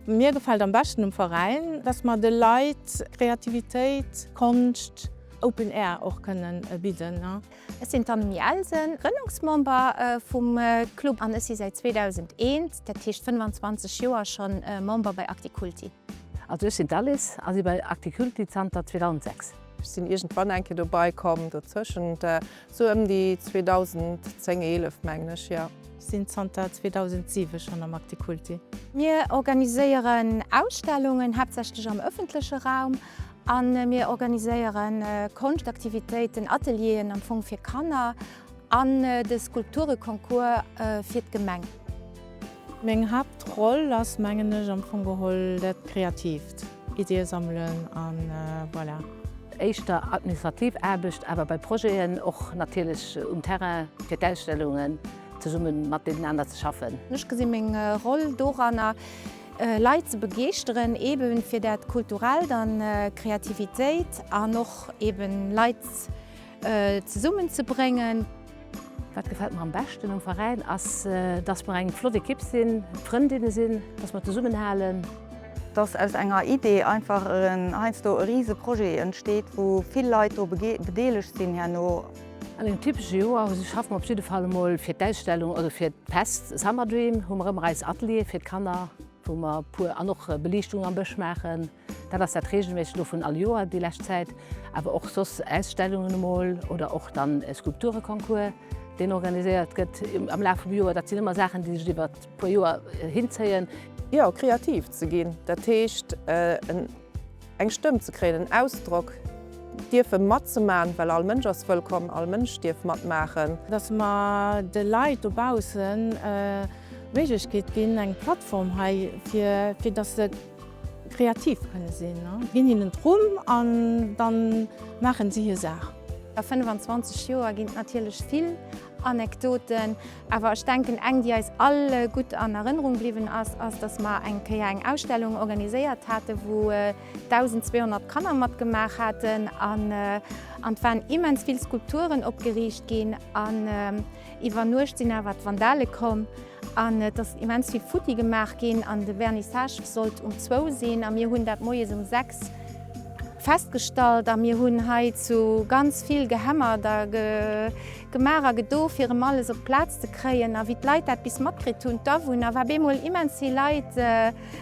Mir gefält am beschten um Veräin, dass mer de Leit Kreativitéit, Konscht, Open Air och kënnen bidden. Ech sinn d'Annemie Elsen, Grënnungsmember vum Club an ech si säit 2001, dat heescht 25 Joer schonn Member bei Acticulti. Also ech sinn d'Alice a si bei Acticulti zanter 2006. Ech sinn iergendwann eng Kéier dobei komm, dozwëschent, sou ëm déi 2010, 11 mengen ech, jo. Ech sinn zanter 2007 schonn am Acticulti. Mir organiséieren Ausstellungen, haaptsächlech am ëffentleche Raum, a mir organiséiere Konschtaktivitéiten, Atelieren am Fong fir Kanner an de Skulptureconcours fir d'Gemeng. Meng Haaptroll ass mengen ech am Fong geholl dat Kreatiivt, Iddie sammelen a voilà. Éischter administrativ Aarbecht, awer bei Projeten och natierlech um Terrain fir d'Ausstellungen zesumme mat deenen aner ze schaffen. Ech gesi meng Roll doranner, Leit ze begeeschteren, eebe fir dat Kulturellt an Kreativitéit an och eeben Leit zesummen ze bréngen. Wat gefält mer am beschten um Veräin ass, dass mer eng flott Ekipp sinn, Frëndinne sinn, dass mer zesummenhalen. Dass aus enger Idee einfach heiansdo e rise Projet entsteet, wou vill Leit dru bedeelegt sinn herno. An engem typesche Joer schaffe mer op jidde Fall emol fir d'Ausstellung oder fir d'Fest Summer Dream hu mer ëmmer eis Ateliere fir d'Kanner, wou mer e puer an och Beliichtung am Bësch maachen. Dat ass dat regelméisseg elo vun all Joer déi lescht Zäit, awer och soss Ausstellungen emol oder och dann e Skulptureconcours, deen organiséiert gëtt am Laf vum Joer. Dat sinn ëmmer Saachen, déi sech iwwer e puer Joer hinzéien. Jo, kreativ ze ginn, dat heescht eng Stëmm ze kréien, en Ausdrock dierfe matzemaachen, well all Mënsch ass wëllkomm, all Mënsch dierf matmaachen. Dass mer de Leit dobaussen d'Méiglechkeet ginn, eng Plattform hei, fir dass se kreativ kënne sinn. Ginn hinnen d'Rumm an dann maachen si hir Saach. A 25 Joer ginn et natierlech vill Anekdoten, awer ech denken eng, déi eis all gutt an Erënnerung bliwwen ass, ass, dass mer eng Kéier eng Ausstellung organiséiert haten, wou 1.200 Kanner matgemaach haten an et waren immens vill Skulpturen opgeriicht ginn an iwwer Nuecht sinn awer d'Vandale komm An et ass immens vill futti gemaach ginn an de Vernissage sollt um zwou sinn a mir hunn dat moies um 6 festgestallt a mir hunn hei zu ganz vill gehämmert a gemaach a gedo fir erëm alles op d'Plaz ze kréien. A wéi d'Leit dat bis matkritt hunn, d'Awunner, war bemol immens vill Leit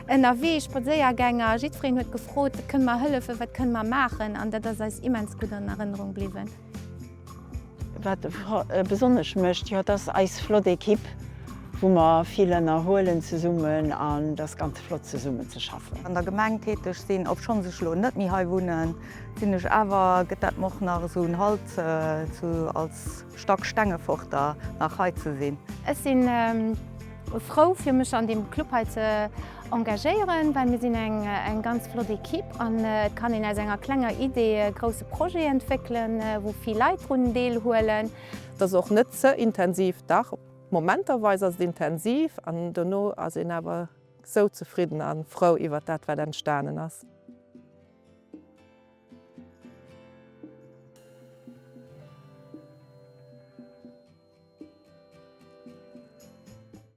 ënnerwee, Spadséiergänger, jiddwereen huet gefrot, wat kënne mer hëllefen, wat kënne mer maachen an dat ass eis immens gutt an Erënnerung bliwwen. Wat e besonnesch mécht, jo, et ass eis flott Ekipp, wou mer vill ënnerhuelen zesummen an et ass ganz flott zesummen ze schaffen. An der Gemeng täteg sinn, obschonns ech elo net méi hei wunnen, sinn ech awer, gëtt dat mer och nach esou en Halt zu als Stack Stengeforter nach hei ze sinn. Ech sinn frou fir mech an deem Club hei ze engagéieren, well mir sinn eng ganz flott Equipe an et kann een aus enger klenger Idee e grousse Projet entwéckelen, wou vill Leit drun deelhuelen. Et ass och net ze intensiv, dach momenterweis ass et intensiv an dono ass een awer sou zefridden a frou iwwert dat wat entstanen ass.